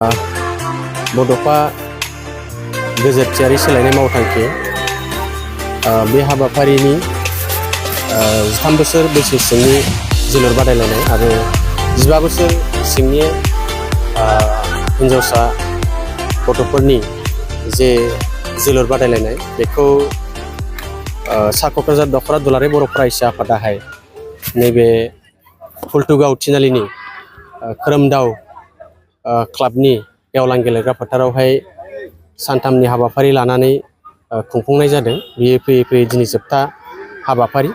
बड'फा गेजेरथियारि सोलायनाय मावथांखि बे हाबाफारिनि 13 बोसोर बैसो सिंनि जोलुर बादायलायनाय आरो 15 बोसोर सिंनि हिन्जावसा गथ'फोरनि जे जोलुर बादायलायनाय बेखौ सा क'क्राझार दख'रा दुलाराय बर' फरायसा आफादाहाय नैबे फुलथुगाव थिनालिनि खोरोमदाव क्लाबनि गेवलां गेलेग्रा फोथारावहाय सानथामनि हाबाफारि लानानै खुंफुंनाय जादों। बेयो फैयै फैयै दिनै जोबथा हाबाफारि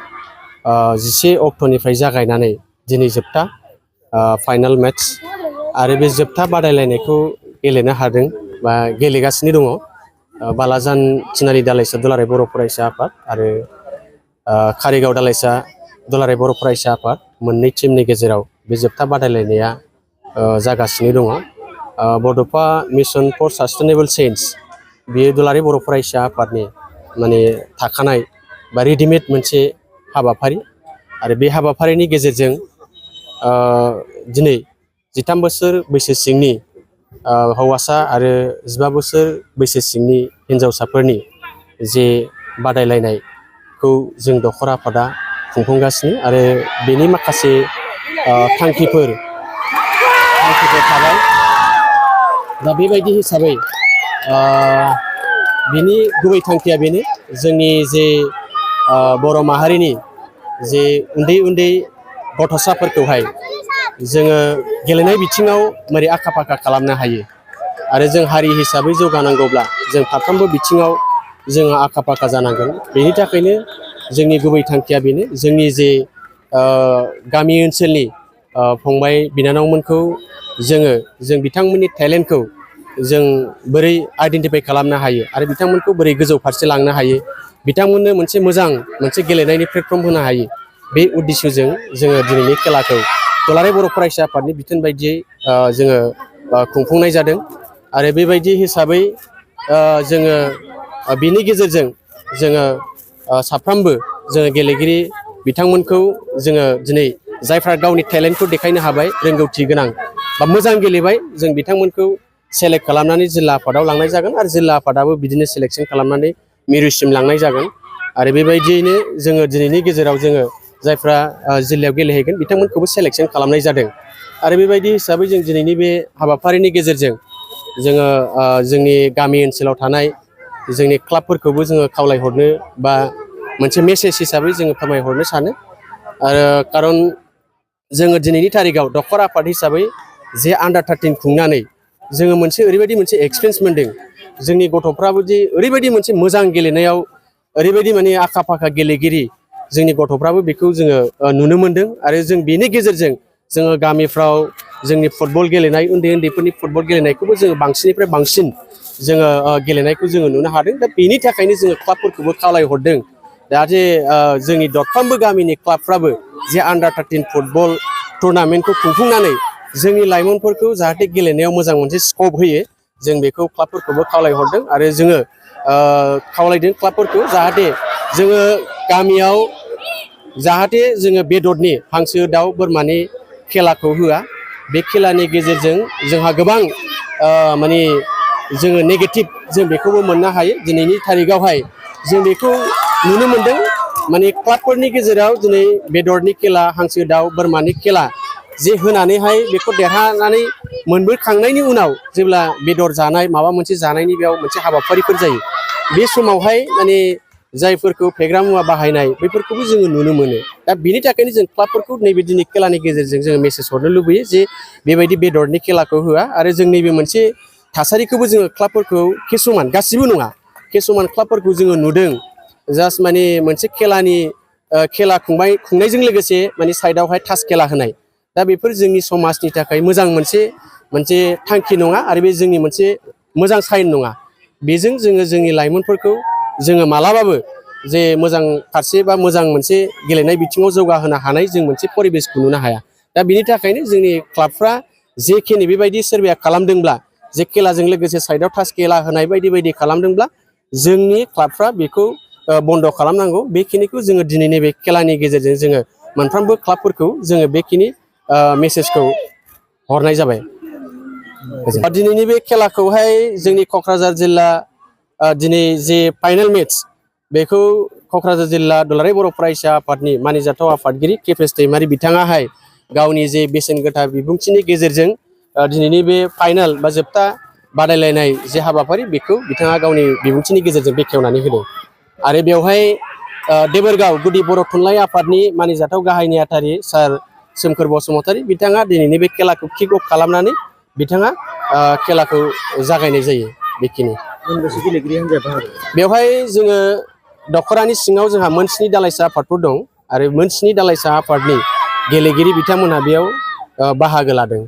11 अक्ट'निफ्राय जागायनानै दिनै जोबथा फाइनाल मेट्स आरो बे जोबथा बादायलायनायखौ गेलेनो हादों बा गेलेगासिनो दङ। बालाजान थिनालि दालाइसा दुलाराय बर' फरायसा आफाद आरो कारिगाव दालाइसा दुलाराय बर' फरायसा आफाद मोननै टीमनि गेजेराव बे जोबथा बादायलायनाया जागासिनो दङ। बड'फा मिशन फर सास्टेनेबल चेन्ज बेयो दुलाराय बर' फरायसा आफादनि माने थाखानाय बा रेडिमेड मोनसे हाबाफारि आरो बे हाबाफारिनि गेजेरजों दिनै 13 बोसोर बैसो सिंनि हौवासा आरो 15 बोसोर बैसो सिंनि हिन्जावसाफोरनि जे बादायलायनायखौ जों दख'रा आफादा खुंफुंगासिनो आरो बेनि माखासे थांखिफोर थाबाय। दा बेबायदि हिसाबै बिनि गुबै थांखिया बेनो जोंनि जे बर' माहारिनि जे उन्दै उन्दै गथ'साफोरखौहाय जोङो गेलेनाय बिथिङाव मारै आखा फाखा खालामनो हायो आरो जों हारि हिसाबै जौगानांगौब्ला जों फारफ्रोमबो बिथिङाव जोङो आखा फाखा जानांगोन। बेनि थाखायनो जोंनि गुबै थांखिया बेनो जोंनि जे गामि ओनसोलनि फंबाय बिनानावमोनखौ जों बिथांमोननि टेलेन्टखौ जों बोरै आइडेन्टिफाइ खालामनो हायो आरो बिथांमोनखौ बोरै गोजौ फारसे लांनो हायो, बिथांमोननो मोनसे गेलेनायनि प्लेटफर्म होनो हायो। बे उद्देश्यजों जोङो दिनैनि खेलाखौ दुलाराय बर' फरायसा आफादनि बिथोन बायदियै जोङो खुंफुंनाय जादों आरो बेबायदि हिसाबै जोङो बिनि गेजेरजों जोङो साफ्रोमबो जोङो गेलेगिरि बिथांमोनखौ जोङो दिनै जायफ्रा गावनि टेलेन्टखौ देखायनो हाबाय, रोंगौथि गोनां बा मोजां गेलेबाय, जों बिथांमोनखौ सेलेक्ट खालामनानै जिल्ला आफादाव लांनाय जागोन आरो जिल्ला आफादाबो बिदिनो सेलेक्सन खालामनानै मिरुसिम लांनाय जागोन आरो बेबायदियैनो जोङो दिनैनि गेजेराव जोङो जायफ्रा जिल्लायाव गेलेहैगोन बिथांमोनखौबो सेलेक्सन खालामनाय जादों आरो बेबायदि हिसाबै जों दिनैनि बे हाबाफारिनि गेजेरजों जोङो जोंनि गामि ओनसोलाव थानाय जोंनि क्लाबफोरखौबो जोङो खावलायहरनो बा मोनसे मेसेज हिसाबै जोङो फोरमायहरनो सानो आरो खारन जोङो दिनैनि थारिखआव दख'रा आफाद हिसाबै जे आन्डार 13 खुंनानै जोङो ओरैबायदि मोनसे एक्सपिरियेन्स मोनदों। जोंनि गथ'फ्राबोदि ओरैबायदि मोनसे मोजां गेलेनायाव ओरैबायदि माने आखा फाखा गेलेगिरि जोंनि गथ'फ्राबो बेखौ जोङो नुनो मोनदों आरो जों बेनि गेजेरजों जोङो गामिफ्राव जोंनि फुटबल गेलेनाय उन्दैफोरनि फुटबल गेलेनायखौबो जोङो बांसिननिफ्राय बांसिन जोङो गेलेनायखौ जोङो नुनो हादों। दा बेनि थाखायनो जोङो क्लाबफोरखौबो खावलायहरदों जाहाथे जोंनि दरफ्रोमबो गामिनि क्लाबफ्राबो जे आन्डार 13 फुटबल टुर्नामेन्टखौ खुंफुंनानै जोंनि लाइमोनफोरखौ जाहाथे गेलेनायाव मोजां मोनसे स्कप होयो, जों बेखौ क्लाबफोरखौबो खावलायहरदों आरो जोङो खावलायदों क्लाबफोरखौ जाहाथे जोङो गामियाव जाहाथे जोङो बेदरनि हांसो दाउ बोरमानि खेलाखौ होआ। बे खेलानि गेजेरजों जोंहा गोबां माने जोङो नेगेटिभ जों बेखौबो मोननो हायो। दिनैनि थारिखआवहाय जों बेखौ नुनो मोनदों माने क्लाबफोरनि गेजेराव दिनै बेदरनि खेला हांसो दाउ बोरमानि खेला जे होनानैहाय बेखौ देरहानानै मोनबोखांनायनि उनाव जेब्ला बेदर जानाय माबा मोनसे जानायनि बेयाव मोनसे हाबाफारिफोर जायो, बे समावहाय माने जायफोरखौ फेग्रा मुवा बाहायनाय बेफोरखौबो जोङो नुनो मोनो। दा बिनि थाखायनो जों क्लाबफोरखौ नैबे दिनै खेलानि गेजेरजों जोङो मेसेज हरनो लुबैयो जे बेबायदि बेदरनि खेलाखौ होआ आरो जों नैबे मोनसे थासारिखौबो जोङो क्लाबफोरखौ किसुमान गासिबो नङा किसुमान क्लाबफोरखौ जोङो नुदों जास्ट माने मोनसे खेला खुंनायजों लोगोसे माने साइडआवहाय थास खेला होनाय। दा बेफोर जोंनि समाजनि थाखाय मोजां मोनसे थांखि नङा आरो बे जोंनि मोनसे मोजां साइन नङा। बेजों जोङो जोंनि लाइमोनफोरखौ जोङो मालाबाबो जे मोजां फारसे बा मोजां मोनसे गेलेनाय बिथिङाव जौगाहोनो हानाय जों मोनसे परिबेसखौ नुनो हाया। दा बिनि थाखायनो जोंनि क्लाबफ्रा जेखिनि बेबायदि सोरबाया खालामदोंब्ला जे खेलाजों लोगोसे साइडआव थास खेला होनाय बायदि खालामदोंब्ला जोंनि क्लाबफ्रा बेखौ बन्द' खालामनांगौ। बेखिनिखौ जोङो दिनैनि बे खेलानि गेजेरजों जोङो मोनफ्रोमबो क्लाबफोरखौ जोङो बेखिनि मेसेजखौ हरनाय जाबाय। दिनैनि बे खेलाखौहाय जोंनि क'क्राझार जिल्ला दिनै जे फाइनाल मेट्स बेखौ क'क्राझार जिल्ला दुलाराय बर' फरायसा आफादनि मानिजाथाव आफादगिरि केपेस दैमारि बिथाङाहाय गावनि जे बेसेन गोसा बिबुंथिनि गेजेरजों दिनैनि बे फाइनाल बा जोबथा बादायलायनाय जे हाबाफारि बेखौ बिथाङा गावनि बिबुंथिनि गेजेरजों बेखेवनानै होदों आरो बेवहाय देबोरगाव गुदि बर' थुनलाइ आफादनि मानिजाथाव गाहाय नेहाथारि सार सोमखोर बसुमतारी बिथाङा दिनैनि बे खेलाखौ किक अफ खालामनानै बिथाङा खेलाखौ जागायनाय जायो बेखिनि बेवहाय जोङो दख'रानि सिङाव जोंहा मोन 7 दालाइसा आफादफोर दं आरो मोन 7 दालाइसा आफादनि गेलेगिरि बिथांमोनहा बेयाव बाहागो लादों।